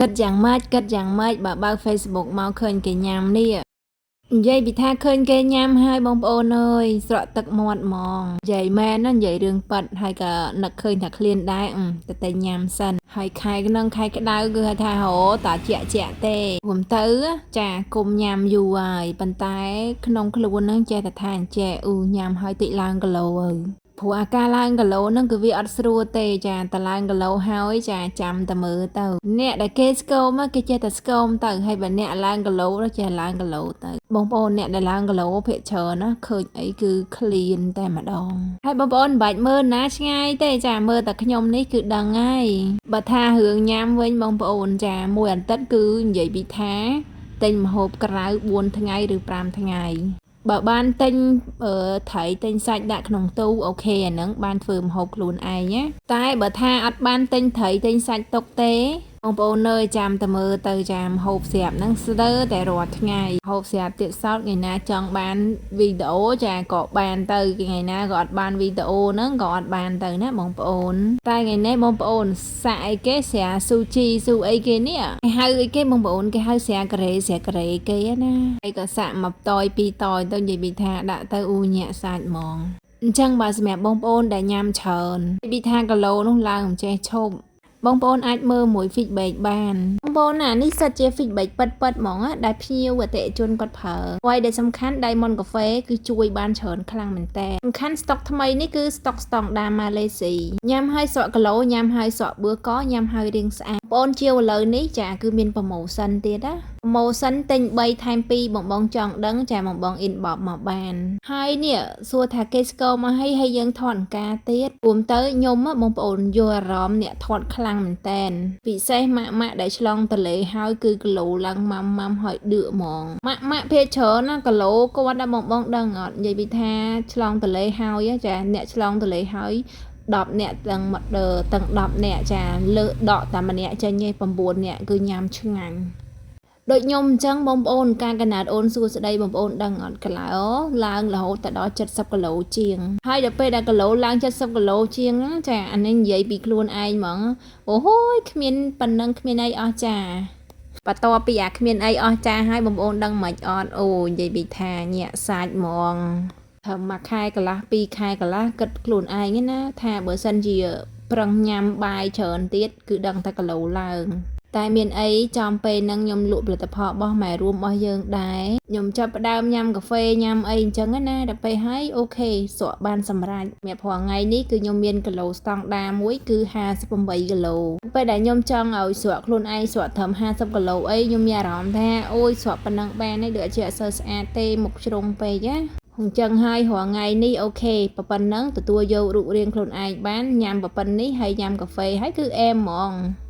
គិតយ៉ាងម៉េចគិតយ៉ាងម៉េចបើបើក Facebook មកឃើញគេញ៉ាំនេះនិយាយពីថាឃើញគេញ៉ាំហើយបងប្អូនអើយស្រក់ទឹកមាត់ហ្មងនិយាយមែនណានិយាយរឿងប៉ិតហើយក៏នឹកឃើញថាឃ្លានដែរអឺទៅតែញ៉ាំសិនហើយខែហ្នឹងខែក្តៅគឺហៅថាហោតាជាក់ជាក់ទេរួមទៅចាគុំញ៉ាំយូរហើយប៉ុន្តែក្នុងខ្លួនហ្នឹងចេះតែថាអញ្ចេះអ៊ូញ៉ាំហើយតិចឡើងគីឡូហើយ ព្រោះអាការឡើងគីឡូហ្នឹងគឺវាអត់ស្រួលទេចាតឡើងគីឡូហើយចាចាំតែមើលទៅអ្នកដែលគេស្គមគេចេះតែស្គមទៅហើយបើអ្នកឡើងគីឡូចេះឡើងគីឡូទៅបងប្អូនអ្នកដែលឡើងគីឡូភាគច្រើនណាឃើញអីគឺឃ្លានតែម្ដងហើយបងប្អូនមិនបាច់មើលណាឆ្ងាយទេចាមើលតែខ្ញុំនេះគឺដឹងហើយបើថារឿងញ៉ាំវិញបងប្អូនចាមួយអាទិត្យគឺនិយាយពីថាទិញម្ហូបក្រៅ4ថ្ងៃឬ5ថ្ងៃ បើបានទិញអឺត្រីទិញសាច់ដាក់ក្នុងទូ OK អាហ្នឹងបានធ្វើម្ហូបខ្លួនឯងណាតែបើថាអត់បានទិញត្រីទិញសាច់ទុកទេបងប្អូនអើយចាំតែមើលទៅចាំហូបស្រាប់ហ្នឹងស្ទើរតែរាល់ថ្ងៃហូបស្រាប់ទៀតសោតថ្ងៃណាចង់បានវីដេអូចាក៏បានទៅថ្ងៃណាក៏អត់បានវីដេអូហ្នឹងក៏អត់បានទៅណាបងប្អូនតែថ្ងៃនេះបងប្អូនសាក់អីគេស្រាស៊ូជីស៊ូអីគេនេះគេហៅអីគេបងប្អូនគេហៅស្រាការ៉េស្រាការ៉េគេណាហើយក៏សាក់មកតយពីរតយទៅនិយាយពីថាដាក់ទៅអ៊ូញាក់សាច់ហ្មងអញ្ចឹងបើសម្រាប់បងប្អូនដែលញ៉ាំច្រើនពីថាគីឡូនោះឡើងមិនចេះឈប់ បងប្អូនអាចមើលមួយ feedback បានបងប្អូនណានេះសិតជា feedback ពិតពិតហ្មងណាដែលភ្ញៀវអតិថិជនគាត់ប្រើអ្វីដែលសំខាន់ Diamond Cafe គឺជួយបានច្រើនខ្លាំងមែនតើសំខាន់ stock ថ្មីនេះគឺ stock ស្តង់ដាម៉ាឡេស៊ីញ៉ាំហើយស្រក់គីឡូញ៉ាំហើយស្រក់បឿកញ៉ាំហើយរាងស្អាតបងប្អូនជាវឥឡូវនេះចាគឺមាន promotion ទៀតណា promotion ទិញ3ថែម2បងបងចង់ដឹងចាបងបង inbox មកបានហើយនេះសួរថាគេស្គរមកឲ្យហើយយើងថតអង្ការទៀតរួមទៅខ្ញុំបងប្អូនយល់អារម្មណ៍អ្នកថតខ្លាំងមែនតែនពិសេសម៉ាក់ម៉ាក់ដែលឆ្លងតលេហើយគឺគីឡូឡើងម៉ាំម៉ាំហើយដឿកហ្មងម៉ាក់ម៉ាក់ភាគច្រើនណាគីឡូគាត់ដល់បងបងដឹងអត់និយាយពីថាឆ្លងតលេហើយចាអ្នកឆ្លងតលេហើយ10អ្នកទាំងមកទាំង10អ្នកចាលើកដកតែម្នាក់ចេញឯង9អ្នកគឺញ៉ាំឆ្ងាញ់ដូចខ្ញុំអញ្ចឹងបងប្អូនការកណាតអូនសួស្ដីបងប្អូនដឹងអត់គីឡូឡើងរហូតទៅដល់70គីឡូជាងហើយដល់ពេលដែលគីឡូឡើង70គីឡូជាងហ្នឹងចាអានេះនិយាយពីខ្លួនឯងហ្មងអូហូយគ្មានប៉ុណ្ណឹងគ្មានអីអស់ចាបន្ទាប់ពីអាគ្មានអីអស់ចាហើយបងប្អូនដឹងមិនអត់អូនិយាយពីថាញាក់សាច់ហ្មងធ្វើមួយខែកន្លះពីរខែកន្លះគិតខ្លួនឯងណាថាបើសិនជាប្រឹងញ៉ាំបាយច្រើនទៀតគឺដឹងតែគីឡូឡើងតែមានអីចំពេលហ្នឹងខ្ញុំលក់ផលិតផលរបស់ម៉ែរួមរបស់យើងដែរខ្ញុំចាប់ផ្ដើមញ៉ាំកាហ្វេញ៉ាំអីអញ្ចឹងណាដល់ពេលហើយ OK ស្រក់បានសម្រេចសម្រាប់រាល់ថ្ងៃនេះគឺខ្ញុំមានគីឡូស្តង់ដាមួយគឺ58គីឡូពេលដែលខ្ញុំចង់ឲ្យស្រក់ខ្លួនឯងស្រក់ត្រឹម50គីឡូអីខ្ញុំមានអារម្មណ៍ថាអូយស្រក់ប៉ុណ្ណឹងបានទេដូចជាអត់សូវស្អាតទេមុខជ្រុងពេកណាអញ្ចឹងហើយរាល់ថ្ងៃនេះ OK ប៉ុណ្ណឹងទទួលយករូបរាងខ្លួនឯងបានញ៉ាំប៉ុណ្នេះហើយញ៉ាំកាហ្វេហើយគឺអែមហ្មង។